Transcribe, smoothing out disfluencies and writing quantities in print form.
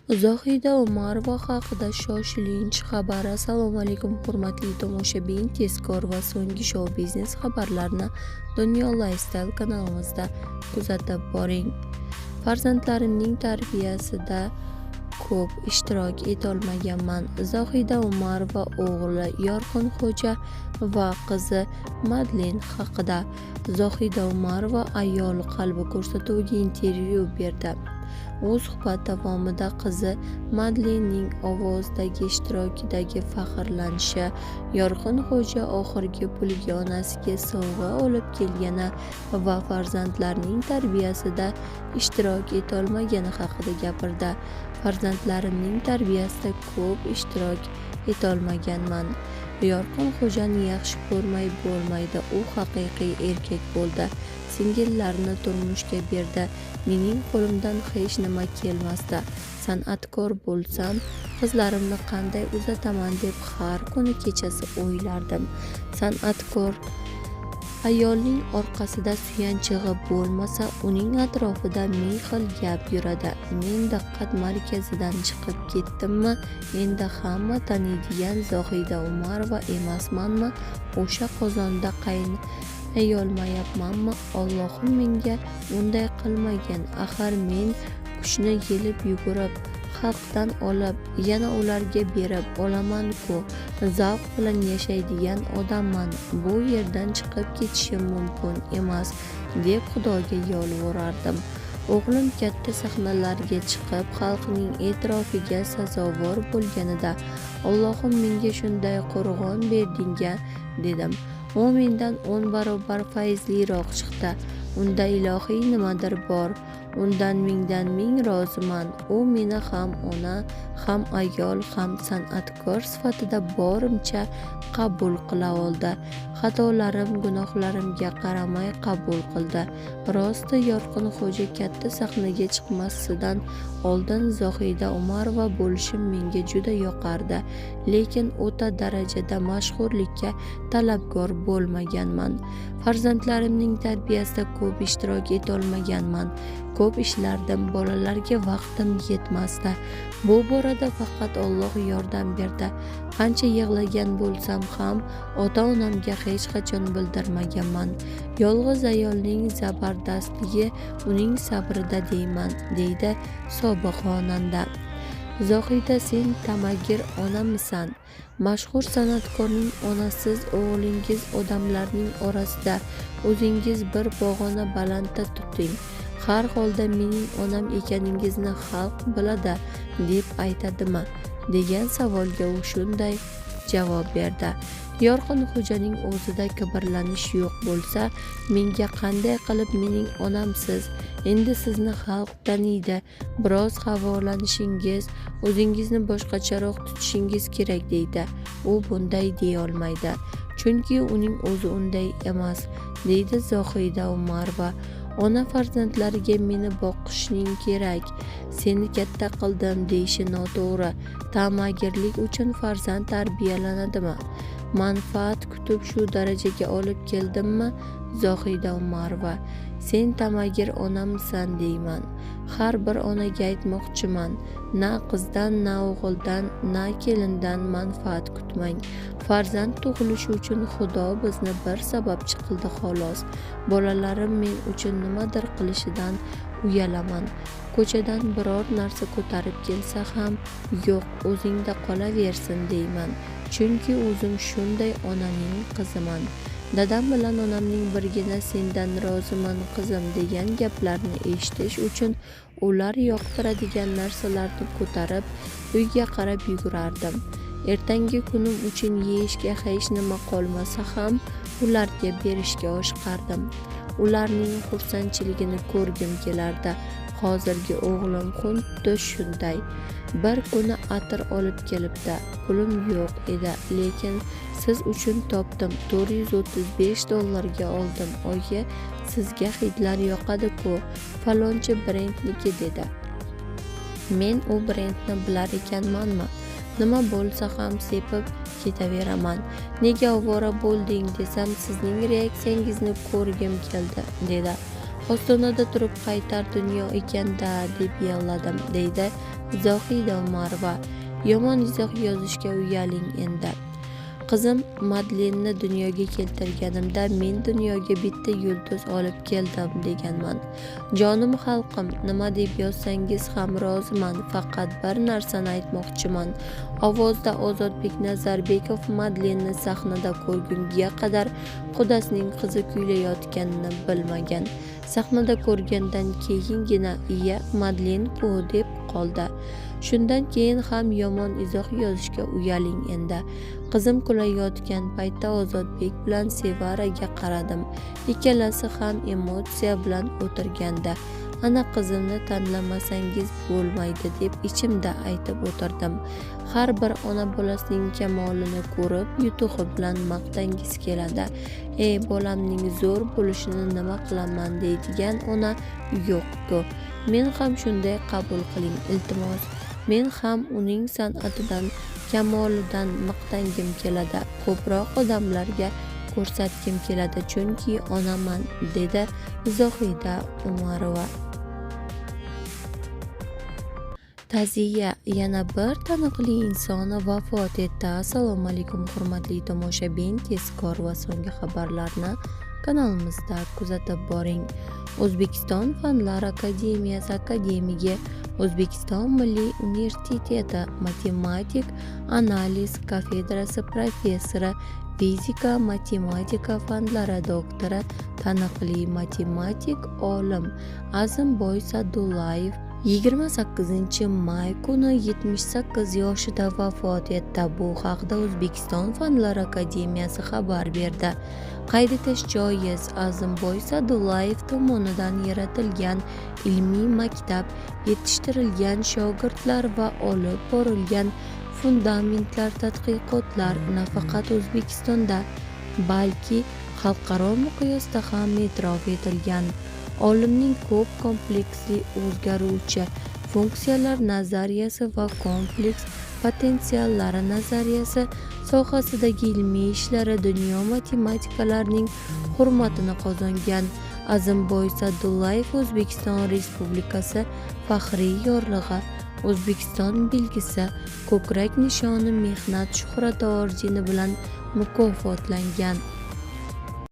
Zohida Umarova haqida shoshilinch xabar. Assalomu alaykum, hurmatli tomoshabin. Tezkor va so'nggi shou-biznes xabarlarini Dunyo Lifestyle kanalimizda kuzatib boring. Farzandlarimning tarbiyasida ko'p ishtirok etolmaganman. Zohida Umarova o'g'li Yorqinxo'ja va qizi Madlen haqida. Zohida Umarova "Ayol qalbi" ko'rsatuviga intervyu berdi. U suhbat davomida qizi Madlenning "Ovoz"dagi ishtirokidagi faxrlanishi, Yorqinxo'ja oxirgi puliga onasiga sovg'a olib kelgani va farzandlarining tarbiyasida ishtirok etolmagani haqida gapirdi. "Farzandlarimning tarbiyasida ko'p ishtirok etolmaganman. Yorqinxo'jani yaxshi ko'rmay bo'lmaydi, u haqiqiy erkak bo'ldi. Singillarini turmushga berdi. Mening qo'limdan hech nima kelmasdi. San'atkor bo'lsam, qizlarimni qanday uzataman deb har kuni kechasi o'ylardim. San'atkor ayolning orqasida suyanchig'i bo'lmasa, uning atrofida ming xil gap yuradi. Men diqqat markazidan chiqib ketdimmi, endi hamma taniydigan Zohida Umarova emasmanmi, o'sha qozonda qaynayolmayapmanmi? Allohim menga unday qilmagin. Axir men kuchni yelib yugurib, xalqdan olib, yana ularga berib olaman-ku. Zavq bilan yashaydigan odamman. Bu yerdan chiqib ketishim mumkin emas, deb Xudoga yolvorardim. O'g'lim katta sahnalarga chiqib, xalqning e'tirofiga sazovor bo'lganida, Allohim, menga shunday qo'rg'on berding-a, dedim. U mendan 10 barobar fayzliroq chiqdi. Unda ilohiy nimadir bor. Undan mingdan ming roziman. U meni ham ona, ham ayol, ham san'atkor sifatida borimcha qabul qila oldi. Xatolarim, gunohlarimga qaramay qabul qildi. Rosti, Yorqinxo'ja katta sahnaga chiqmasidan oldin Zohida Umarova bo'lishim menga juda yoqardi. Lekin o'ta darajada mashhurlikka talabgor bo'lmaganman. Farzandlarimning tarbiyasida ko'p ishtirok etolmaganman. Ko'p ishlardim, bolalarga vaqtim yetmasdi. Bu borada faqat Alloh yordam berdi. Qancha yig'lagan bo'lsam ham ota-onamga hech qachon bildirmaganman. Yolg'iz ayolning zabardastligi uning sabrida deyman", deydi sobiq xonanda. Zohida, sen ta'magir onamisan? Mashhur san'atkorning onasiz, o'g'lingiz odamlarning orasida o'zingiz bir pog'ona balandda tuting. Har holda mening onam ekaningizni xalq biladi, deb aytadimi, degan savolga u shunday javob berdi: "Yorqinxo'janing o'zida kibrlanish yo'q bo'lsa, menga qanday qilib mening onamsiz? Endi sizni xalq taniydi, biroz havolanishingiz, o'zingizni boshqacharoq tutishingiz kerak, deydi. U bunday deyolmaydi. Chunki uning o'zi unday emas", deydi Zohida Umarova. Ona farzandlariga meni boqishing kerak, seni katta qildim, deyishi noto'g'ri. Ta'magirlik uchun farzand tarbiyalanadimi? Manfaat kutib shu darajaga olib keldimmi? Zohida Umarova: "Sen ta'magir onamisan, deyman. Har bir onaga aytmoqchiman, na qizdan, na o'g'ildan, na kelindan manfaat kutmang. Farzand tug'ilishi uchun Xudo bizni bir sababchi qildi, xolos. Bolalarim men uchun nimadir qilishidan uyalaman. Ko'chadan biror narsa ko'tarib kelsa ham, yo'q, o'zingda qolaversin, deyman. Chunki o'zim shunday onaning qiziman. Dadam bilan onamning birgina 'Sendan roziman, qizim', degan gaplarini eshitish uchun ular yoqtiradigan narsalarni ko'tarib, uyga qarab yugurardim. Ertangi kunim uchun yeyishga hech nima qolmasa ham ularga berishga oshiqardim. Ularning xursandchiligini ko'rgim kelardi. Hozirgi o'g'lim xuddi shunday. Bir kuni atir olib kelibdi. Pulim yo'q edi, lekin siz uchun topdim, 435 dollarga oldim. Oyi, sizga hidlar yoqadi-ku, falonchi brendniki, dedi. Men u brendni bilar ekanmanmi? Nima bo'lsa ham sepib ketaveraman. Nega ovora bo'lding desam, sizning reaksiyangizni ko'rgim keldi, dedi. Ostonada turib qaytar dunyo ekan-da, deb yig'ladim", deydi Zohida Umarova. Yomon izoh yozishga uyaling endi. Qizim Madlenni dunyoga keltirganimda men dunyoga bitta yulduz olib keldim deganman. Jonim xalqim, nima deb yozsangiz ham roziman, faqat bir narsani aytmoqchiman. Ovozda Ozodbek Nazarbekov Madlenni sahnada ko'rgunga qadar qudasining qizi kuylayotganini bilmagan. Sahnada ko'rgandan keyingina "Iya, Madlen-ku" deb qoldi. Shundan keyin ham yomon izoh yozishga uyaling endi. Qizim kulayotgan paytda Ozodbek bilan Sevaraga qaradim. Ikkalasi ham emotsiya bilan o'tirgandi. Ana qizimni tanlamasangiz bo'lmaydi deb ichimda aytib o'tirdim. Har bir ona bolasining kamolini ko'rib, yutug'i bilan maqtangisi keladi. "Ey, bolamning zo'r bo'lishini nima qilaman" deydigan ona yo'q-ku. Men ham shunday qabul qiling, iltimos. Men ham uning san'atidan, kamolidan maqtangim keladi. Ko'proq odamlarga ko'rsatgim keladi, chunki onaman, dedi Zohida Umarova. Ta'ziya: yana bir taniqli inson vafot etdi. Assalomu alaykum hurmatli tomoshabin, tezkor va so'nggi xabarlarni kanalimizda kuzatib boring. O'zbekiston Fanlar Akademiyasi akademigi, O'zbekiston Milliy Universiteti matematik analiz kafedrasi professori, fizika matematika fanlari doktori, taniqli matematik olim Azimboy Sa'dullayev 28 may kuni 78 yoshida vafot etdi. Bu haqda O'zbekiston Fanlar Akademiyasi xabar berdi. Qayd etish joiz, Azimboy Sa'dullayev tomonidan yaratilgan ilmiy maktab, yetishtirilgan shogirdlar va olib borilgan fundamental tadqiqotlar nafaqat O'zbekistonda, balki xalqaro miqyosda ham e'tirof etilgan. Olimning ko'p kompleksli o'zgaruvchi funksiyalar nazariyasi va kompleks potensiallari nazariyasi sohasidagi ilmiy ishlari dunyo matematiklarining hurmatini qozongan. Azimboy Sa'dullayev O'zbekiston Respublikasi faxriy yorlig'i, O'zbekiston belgisi, ko'krak nishoni, mehnat shuhrati ordeni bilan mukofotlangan.